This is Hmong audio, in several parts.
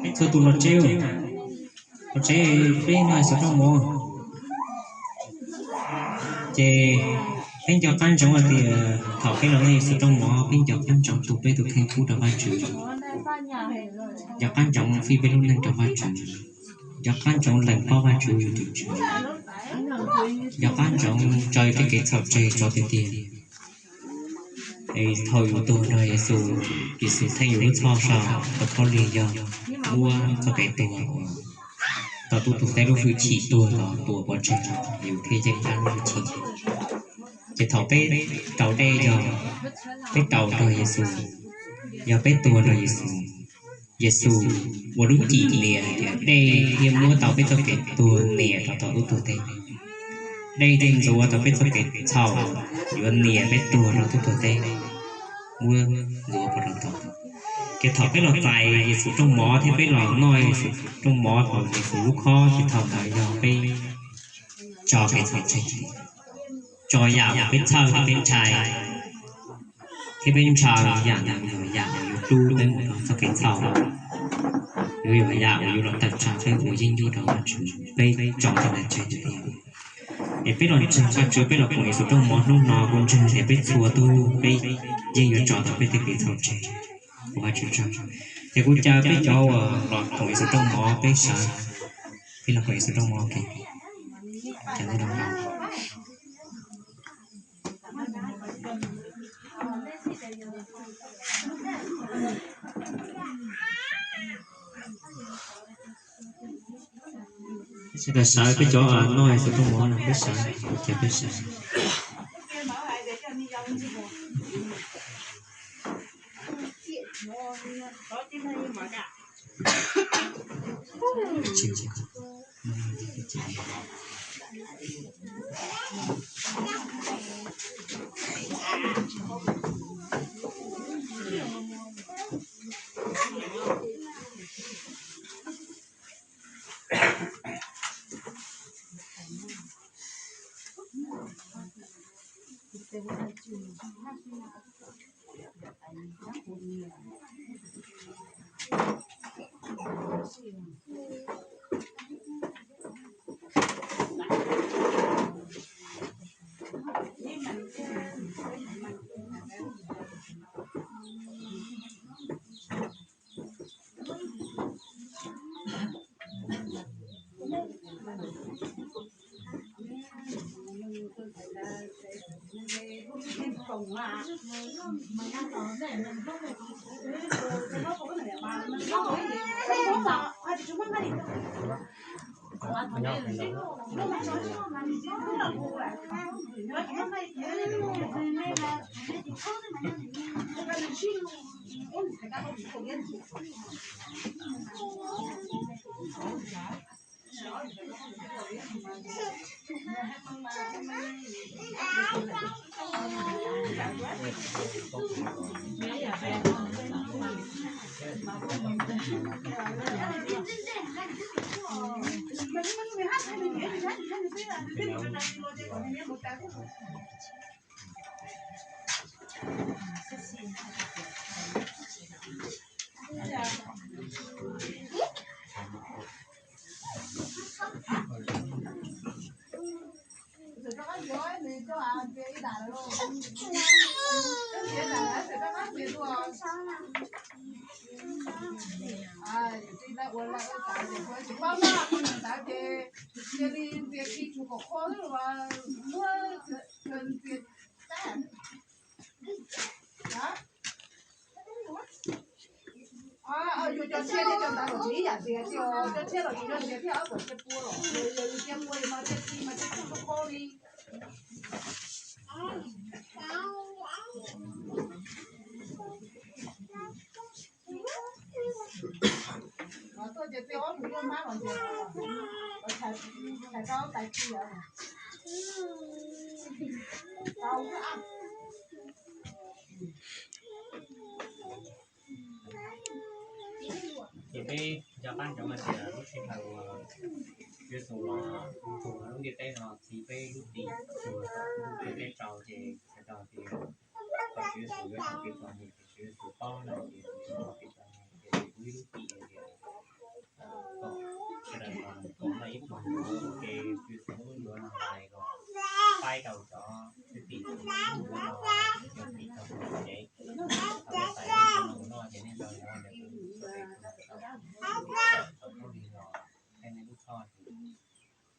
Peb txhua tus los tsev, los tsev peb noj Yexus rooj mov. Ces peb nco qab ntsoov hais tias thaum peb los noj Yexus rooj mov peb nco qab ntsoov tu peb tus kheej pub rau Vajtswv, nco qab ntsoov fij peb lub neej rau Vajtswv, nco qab ntsoov lees paub Vajtswv yus tus Tswv, nco qab ntsoov tso tej kev txhaum tseg tso tiag tiag. Es thaum yus tuag nrog Yexus, Yexus theej yus lub txhoj so, tau khaub lig yog muab txoj kev tuag uas tau tub tuag teb lub hwj chim tuag tod tua pov tseg, yus thiaj yeej dab lub hwj chim. Ces thaum peb raus dej yog peb raus nrog Yexus, yog peb tuag nrog Yexus. Yexus ua lub cim nias hais tias dej thiaj muab tau peb txoj kev tuag nias rau tom tub tuag teb. Dej thiaj ntxuav tau peb txoj kev txhaum, yuav nias peb tuag rau tub tuag teb, muab ntxuav puas rau tod. Ces thaum peb los txais Yexus rooj mov thiab peb los noj Yexus rooj mov thaum Yexus lub khob ces thaum ntawd yog peb tso kev txhaum tseg, tso yam uas peb txhawj thiab peb ntshai, thiab peb ntshaw yam ntawd yog yam uas yuav rub peb mus rau txoj kev txhaum, yuav yog yam uas yuav los tawm tsam peb ua yeeb ncuab rau Vajtswv, peb tso tej ntawd tseg tiag tiag. Es peb los ntseeg Vajtswv, peb los koom Yexus rooj mov hnub no kuv ntseeg tias peb txhua tus peb yeej yuav tso tau peb tej kev txhaum tseg, kuv Vajtswv tsaug. Ces kuv caw peb cov uas los koom Yexus rooj mov peb sawv, peb los koom Yexus rooj mov ua ke. Peb sawv, peb cov noj Yexus rooj mov no peb sawv, kuv caw peb sawv. Yus cov tshiab thiab cov ntawd los tsis ib yam ntxias, cov tshiab los tsis yog ntxias thiab, ob kom cia pua los, yog yus cia pua yus mas cia txi mas cia txi koj paub li. Los tuaj ces txi ob tug yuav mab los ntxias, los tshais rau tais txi os. Ces peb nco qab ntsoov hais tias lub sij hawm uas Tswv Yexus los txug lub ntiaj teb no txhiv peb lub txim, txug peb teb tsaus ces txhais tau tias kom Tswv Yexus yuav tsum kev txom nyem, ces Tswv Yexus paub lawm ces Tswv Yexus kev txom nyem ces kuv ib lub txim hais tias kom sawv daws kom noj ib pluag ua ke, Tswv Yexus yuav hais kom faib rau cov thwj tim, yuav cov tim tau tus cev, thaum peb xaiv lub no mus noj ces nej nrog yuav, thaum peb li los, nej lub txhoj, peb,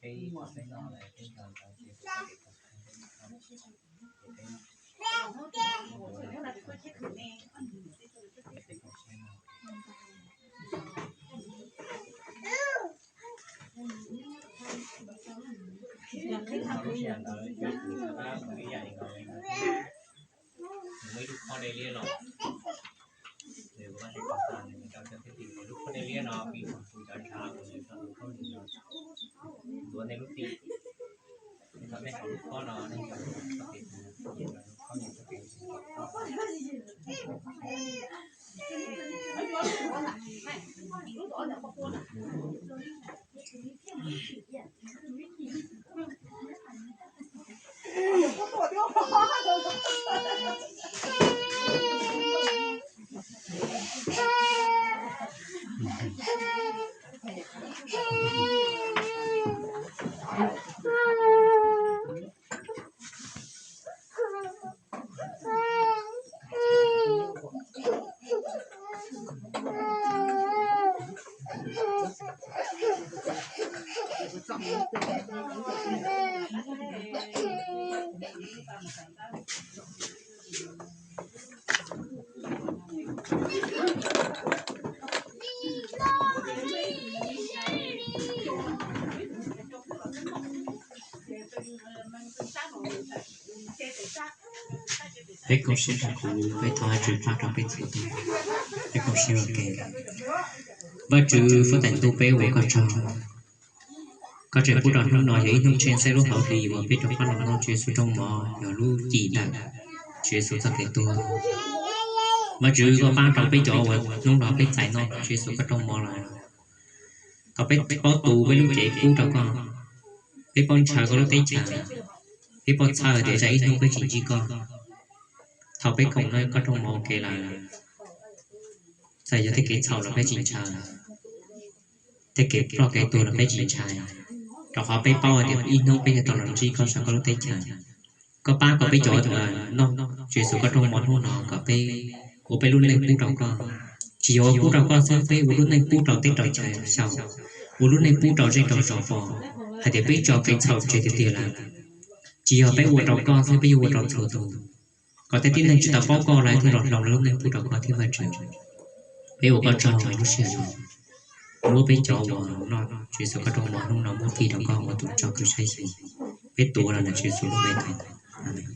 peb noj lawm peb nrog cov Tswv Yexus tau kev txom nyem, ces peb Lub qhov dej liab los, nws kuj tab sis tau xa nws rau cov thwj tim, lub qhov dej liab no piv txwv cov ntshav uas nws tau lub qhov nws tuav nej lub txim. Thaum nej haus lub qhov no nej nrog lub qhov nws txoj kev, lub qhov nws txoj kev. Peb koom siab nrog kuv, peb thov Vajtswv pab rau peb txhua tus. Peb koom siab ua ke. Vajtswv Huab Tais Ntuj, peb ua koj tsaug. Koj tseem pub rau hnub no yog ib hnub tsheej xeeb lub hauv hli uas peb rov qab los noj Tswv Yexus rooj mov, yog lub cim ntawm Tswv Yexus txoj kev tuag. Vajtswv, koj pab rau peb cov uas hnub no peb txais noj Tswv Yexus koj rooj mov lawm, thov peb paub tu peb lub cev pub rau koj. Peb paub ntshaw koj lub teb chaws, peb paub txhawj tias zaj ib hnub peb tsis ntsib koj. Thaum peb koom noj koj rooj mov ua ke lawm, txawm yog tej kev txhaum los peb tsis ntshaw, tej kev ploj kev tuag los peb tsis ntshai, rau qhov peb paub hais tias ib hnub peb yuav tau los ntsib koj saum koj lub teb chaws. Koj pab kom peb cov noj Tswv Yexus koj rooj mov hnub no kom peb ua peb lub neej pub rau koj. Tsis yog ua pub rau koj xwb, peb ua lub neej pub rau teb rau chaw xyaum, ua lub neej pub rau zej rau zos pom hais tias peb tso kev txhaum tseg tiag tiag lawm. Tsis yog peb ua rau koj xwb, peb yuav ua rau txhua tus, kom tej tib neeg tsis tau paub koj lawv thiaj los hloov lawv lub neej pub rau koj thiab Vajtswv. Peb ua koj tsaug lub sij hawm no, muab peb cov uas noj Tswv Yexus koj rooj mov hnub no muab fij rau koj ua tus tso kwv saib xyuas. Peb tuav los ntawm Tswv Yexus lub npe thov, Amees.